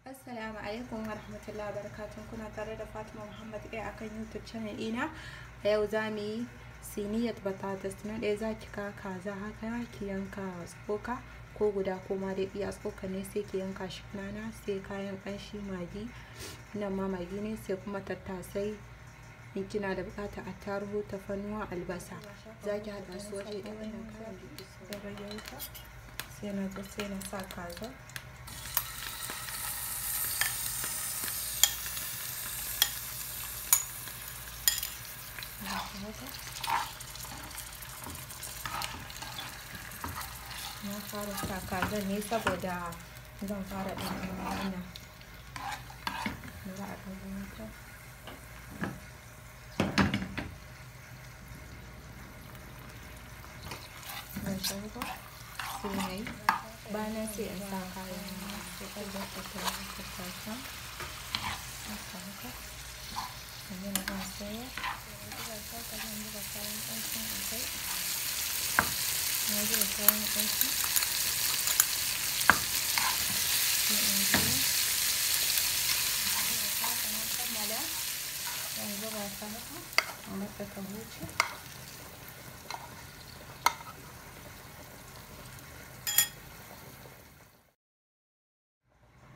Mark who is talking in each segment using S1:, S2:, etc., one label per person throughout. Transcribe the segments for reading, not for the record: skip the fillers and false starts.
S1: Assalamu alaikum wa rahmatullahi wa barakatuh. Kuna tare da Fatima Muhammad A akan YouTube channel ɗina. A yau za mu yi siniyat batatas. Na ɗaya za ki ka kaza haka ki yanka tsoka ko guda ko ma dai iya tsoka ne, sai ki yanka shi ƙanana, sai kayan ƙanshi, magi, nan ma magi ne, sai kuma tattasai. In kina da buƙatar attarugu, tafarnuwa, albasa, za ki haɗa su waje ɗaya. Sai na zo sai na sa kaza. Na fara sa kazan ne saboda zan fara ɗanɗano wannan. Za a ɗan ta. Zan sha ruwa sai na yi. Bayan sai in sa kayan sai albasa ta tattasan. Haka haka. Yanzu na ɗan soya. Zan zuba kayan ƙanshin a kai. Na zuba kayan ƙanshi. Sai in juya. Haka na kammala. Zan zuba ta haka. In barta ta huce.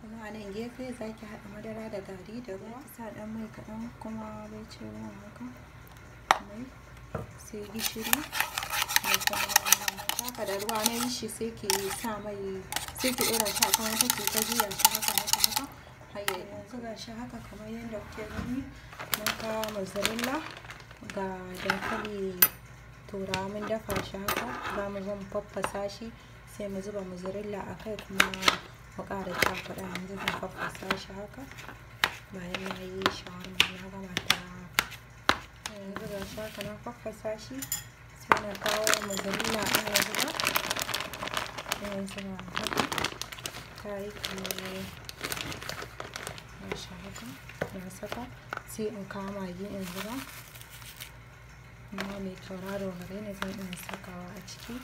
S1: Kuma a nan gefe za ki haɗa madara da gari da ruwa. Ki sa ɗan mai kaɗan kuma bai ce ruwan haka. Mai sai gishiri da kuma haka da ruwa na yi shi, sai ki sa mai, sai ki ɗora shi a kan wuta, ki ta juya shi haka haka haka har ya yanzu. Ga shi haka kamar yadda kuke gani, mun kawo mozzarella, ga dankali turawa mun dafa shi haka, za mu zo mu faffasa shi, sai mu zuba mozzarella a kai kuma mu ƙara cakuɗa. Yanzu zan faffasa shi haka bayan na yi shawarma na gama ta. Yanzu ga shi haka na faffasa shi, sai na kawo mozzarella ɗin na zuba. Sai zuba haka ta yi kamar ga shi haka na saka, sai in kawo magi in zuba. Amma mai tauraro gare ni, zan iya sakawa a ciki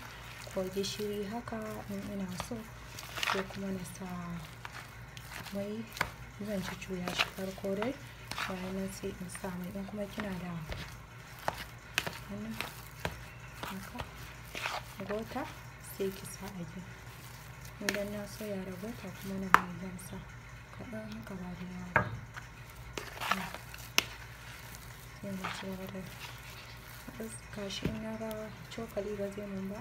S1: ko gishiri haka in ina so, sai kuma na sa mai. Zan jujjuya shi farko dai, bayan nan sai in sa mai. In kuma kina da wannan haka gota, sai ki sa a gefe. Idan na soya da gota kuma na mai, zan sa kaɗan haka, ba da yawa ba. Sai mu ci gaba da kashi. In na ga cokali ba zai mun ba,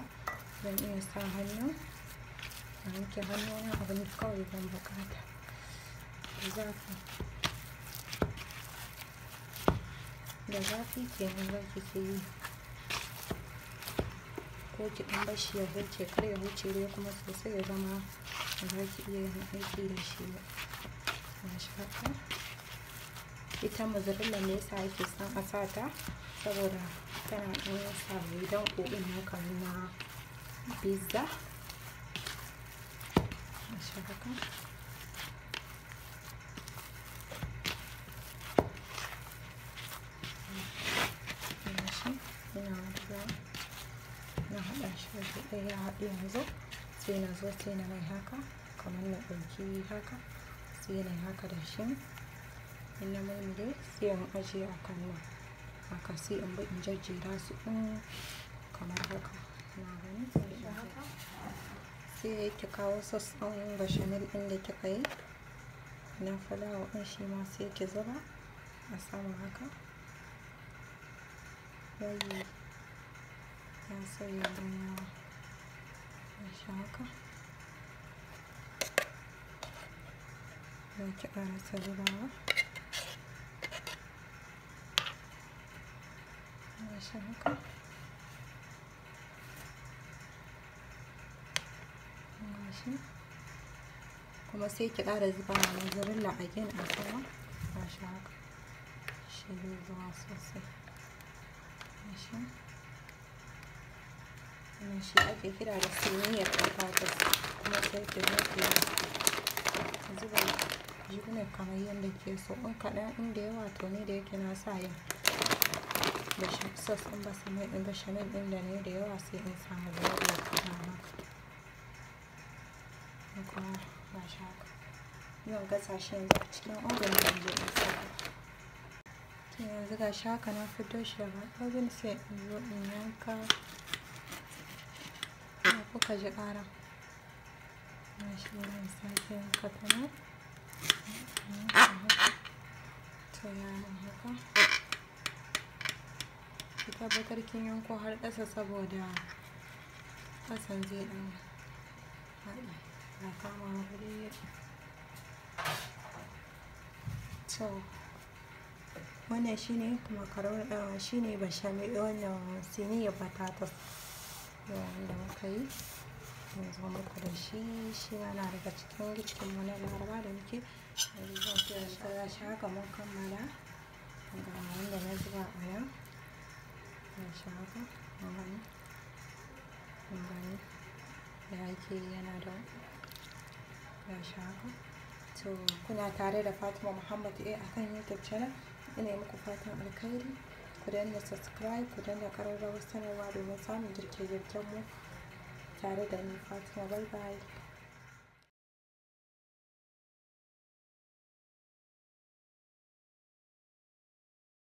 S1: zan iya sa hannu na wanke hannuna, abin kawai zan buƙata. Da zafi, da zafi kenan za ki ke yi, ko ki ɗan bar shi ya huce, kar ya huce dai kuma sosai ya zama ba za ki iya yin aiki da shi ba. Gashi haka. Ita mozzarella me yasa ake son a sa ta? Saboda tana ɗan sa danƙo ɗin nan kamar na pizza. Gashi haka. Gashi ina zuwa na haɗa shi waje ɗaya, ya haɗu. Yanzu sai na zo sai na mai haka, kamar na ɗauki haka, sai na yi haka da shi. In na murmure, sai in ajiye a kan nan haka, sai in bi in jejjera su ɗin kamar haka. Na gani sai haka, sai ki kawo sauce ɗin bechamel ɗin da kika yi na fulawa ɗin, shi ma sai ki zuba a sama haka. Yayi ya sauya ɗan yawa. Gashi haka, za ki ƙarasa zubawa. Gashi haka. Gashi kuma sai ki ƙara zuba mozzarella again a sama. Gashi haka, shi zai zuba sosai. Gashi, wannan shi ake kira da siniyar batatas. Kuma sai ki zo ki zuba jibina kamar yadda ke so, in kaɗan, in da yawa. To ni da yake na sa yin sauce ɗin bechamel ɗin, bechamel ɗin da na yi da yawa, sai in sa mozzarella kaɗan haka. Kuma gashi haka. Zan gasa shi yanzu a cikin oven zan je in saka. To yanzu ga shi haka na fiddo shi daga oven, sai in zo in yanka. Ya kuka ji ƙara? Ga shi, bari in sake yanka ta nan. To, ya mun haka. Ki tabbatar kin yanko har ƙasa saboda ƙasan zai ɗan haɗe ba kamawa ba dai. To, wannan shine macaroni, shine bechamel, wannan siniyar patatas wanda muka yi. Yanzu muku da shi, shi yana daga cikin girkin mu na Laraba da muke. Yanzu zan ce yanzu ga shi haka mun kammala. Ga wanda na zuba a nan. Ga shi haka, kun gani? Kun gani? Da yake yana da, ga shi haka. To, kuna tare da Fatima Muhammad A akan YouTube channel. Ina yi muku fatan alkhairi. Ku danna subscribe, ku danna ƙararrawar sanarwa domin samun girke-girken mu tare da ni Fatima. Bye bye.